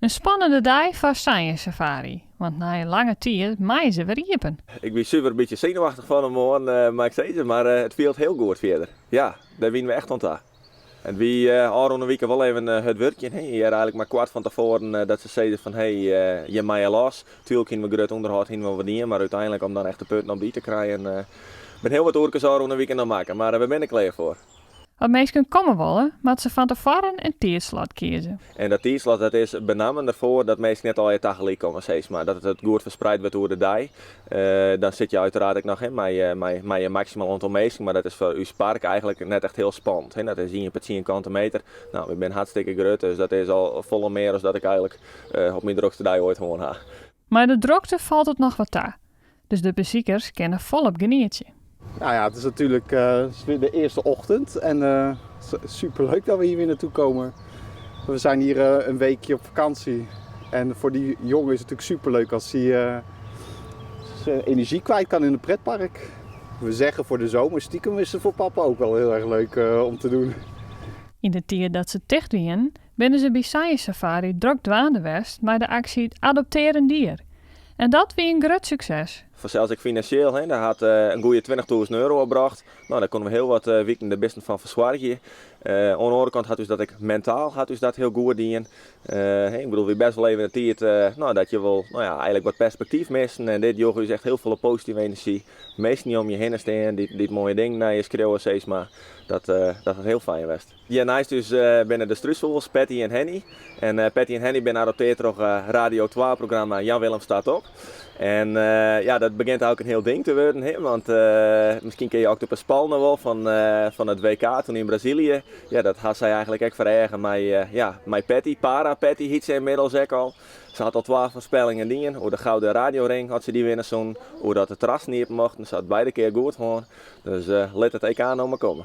In spannende dei foar Science Safari, want nei in lange tiid meie se wer iepen. Ik wie suver in bytsje senuwachtich fan 'e moarn, moat ik sizze, mar it fielt hiel goed fierder. Ja, dêr wiene we echt oan ta. It wie ôfrûne wike wol even hurd wurkjen. Je hearre eigentlik mar koart fan tefoaren dat se sizze fan hé, jim meie los. Tuerlik hiene we grut ûnderhâld hiene we wol dien, mar úteinlik om dan echt de punten op de i te krijen, bin hiel wat oerkes ôfrûne wike noch makke, mar we binne der klear foar. As minsken komme wolle, moatte se fan tefoaren in tiidslot kieze. En dat tiidslot dat is benammen derfoar dat minsken net allegear tagelyk komme, sis mar. Dat it goed ferspreid wurdt oer de dei. Dan sit je uiteraard ek noch mei in maksimaal oantal minsken, mar dat is foar ús park eigentlik net echt hiel spannend. Dat is ien per tsien kante meter. No, we binne hartstikke grut, dus dat is al folle mear as dat ik eigentlik op myn drokste dei oait hân ha. Mei de drokte falt it noch wat ta, dus de besikers kinne folop genietsje. Nou ja, het is natuurlijk de eerste ochtend en superleuk dat we hier weer naartoe komen. We zijn hier een weekje op vakantie en voor die jongen is het natuurlijk superleuk als hij zijn energie kwijt kan in een pretpark. We zeggen voor de zomer, stiekem is het voor papa ook wel heel erg leuk om te doen. Yn de tiid dat se ticht wienen, binne se by Science Safari drok dwaande west mei de aksje Adopteer een Dier. En dat wie in grut sukses. Fansels ek finansjeel, hè. Dat hat in goede €20.000 opbrocht. No, dêr koene we hiel wat wiken de bisten fan fersoargje. Oan de oare kant hat ús dat ek mentaal hat ús dat hiel goed dien. Ik bedoel, wie best wol even in tiid no, dat je wol no ja, eigentlik wat perspektyf misten. En dit joech ús echt hiel folle positive enerzjy. Minsken dy't om je hinne stean, dy't moaie dingen nei je skriuwe, sis mar. Dat hat hiel fijn west. Hjir neist ús binne de strúsfûgels Patty en Henny. En Patty en Henny binne adopteard troch Radio 2-programma Jan Willem Staat Op. En ja, dat begjint ek in hiel ding te wurden, hè, want miskien ken je Octopus Paul noch wol fan it WK toen yn Brazilië. Ja, dat ha sy eigentlik ek foar eagen mei, ja, mei Patty. Para Patty hyt se ynmiddels ek al. Se hat al twa foarspellingen dien oer de Gouden Radioring, as se dy winne soenen, oer dat de terrassen iepen mochten. Se hat beide kear goed hân. Dus lit it EK no mar komme.